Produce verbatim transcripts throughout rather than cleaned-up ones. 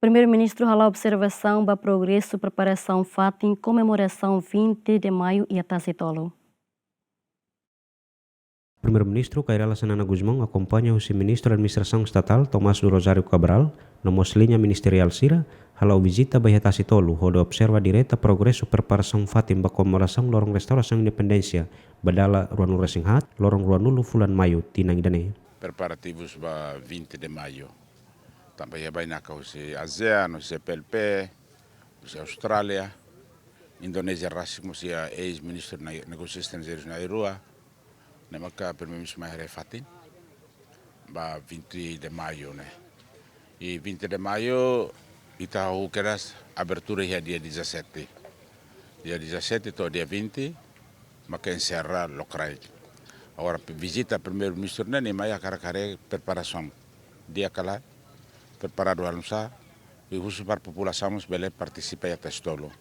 Primeiru-Ministru hala'o observasaun ba progresu preparasaun fatin komemorasaun vinte de Maiu iha Tasitolu. Primeiru-Ministru Kay Rala Xanana Gusmão akompaña husi Ministru Administrasaun Estatál Tomás do Rosário Cabral, no mós liña ministeriál sira, hala'o vizita ba iha Tasitolu, hodi observa direta progresu preparasaun fatin ba komemorasaun loron restaurasaun independénsia, ba dala ruanulu-resin-haat, loron ruanulu fulan Maiu tinan ida-ne'e. Preparativus ba vinte de Maiu. Tanba iha bainaka husi ASEAN, husi CPLP, husi Austrália, Indonézia rasik mós iha eis-ministru na negósius estranjeirus na'in-rua, ne'e maka primeiru-ministru mai haree fatin ba vinte de Maiu ne'e. I vinte de Maiu ita hahú kedas abertura iha dia dezassete. Dia dezassete to'o dia vinte, maka enserra lokraik. Agora, pe-, vizita primeiru-ministru ne'e, nia mai hakarak haree preparasaun. Di'ak ka lae, preparadu halo nu'usá, i husu para populasaun mós bele partisipa iha Tasitolu.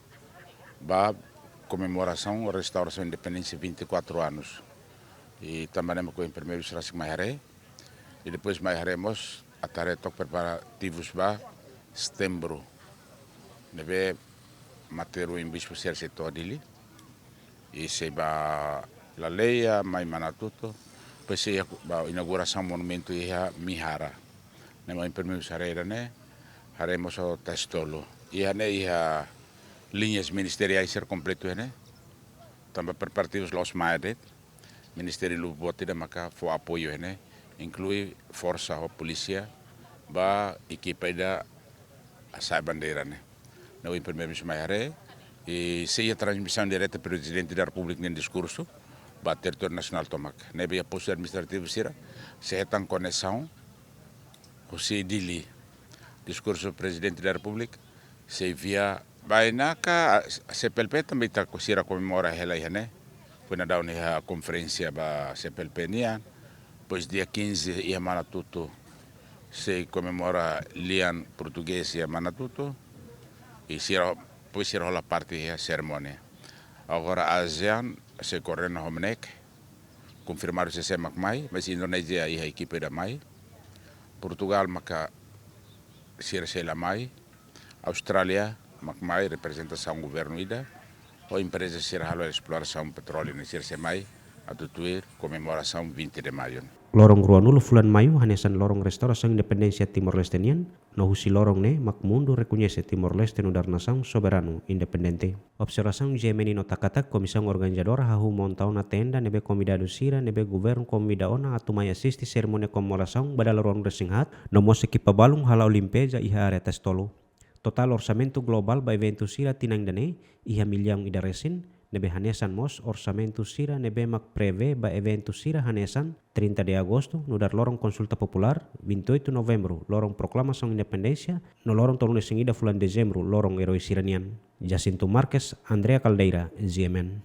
Ba komemorasaun restaurasaun independénsia vinte e quatro anos. I tanba ne'e mak ohin primeiru-ministru rasik mai haree. I depois mai haree mós atu haree took preparativus ba Setembru. Ne'ebé materu oin bispu sira sei to'o Dili. I sei ba Laleia, mai Manatuto. Depois sei ba inaugurasaun monumentu iha Mihara. Ne'e mak ohin primeiru-ministru haree ida-ne'e, haree mós Tasitolu. Iha ne'e iha liñas ministeriais sira kompletu iha ne'e. Tanba preparativus la'ós maet de'it. Ministériu Lubuk Boot ida maka fó apoiu iha ne'e, inklui forsa ho polísia, ba ekipa ida sa'e bandeira ne'e. Ne'e ohin primeiru-ministru mai haree, i sei iha transmisaun direta Prezidente da Repúblika nia diskursu ba territóriu nasionál tomak. Ne'ebé iha postu administrativu sira sei hetan koneksaun husi Dili. Diskursu Prezidente da Repúblika sei via bainaka, a, CPLP tanba ita ko-, sira komemora hela iha ne'e. Foin daudaun iha konferénsia ba CPLP nian. Depois dia quinze iha Manatuto sei komemora lian portugés iha Manatuto. I sira, depois sira hola parte iha serimónia. Agora ASEAN sei koordena ho MNEK. Konfirmadu sé-sé mak mai, mas Indonézia iha ekipa ida mai. Portugál maka sira sei la mai. Austrália mak mai, reprezentasaun governu ida. Ho empreza sira halo esplorasaun petróleu ne'e, sira sei mai atu tuir komemorasaun vinte de Maiu. Loron ruanulu fulan Maiu hanesan loron restaurasaun independénsia Timor-Leste nian, no husi loron ne'e mak mundu rekoñese Timor-Leste nu'udar nasaun soberanu independente. Observasaun GMN no Takatak, komisaun organizadora hahú monta ona tenda ne'ebé konvidadu sira ne'ebé governu konvida ona atu mai asiste serimónia komemorasaun ba dala ruanulu-resin-haat, no mós ekipa balun hala'o limpeza iha área Tasitolu. Totál orsamentu globál ba eventu sira tinan ida-ne'e iha millaun ida resin, ne'ebé hanesan mós orsamentu sira ne'ebé mak prevee ba eventu sira hanesan trinta de Agostu, nu'udar loron konsulta populár, vinte e oito Novembru, loron proklamasaun independénsia, no loron tolunulu-resin-ida fulan Dezembru, loron eroi sira-nian. Jacinto Marques, Andrea Caldeira, GMN.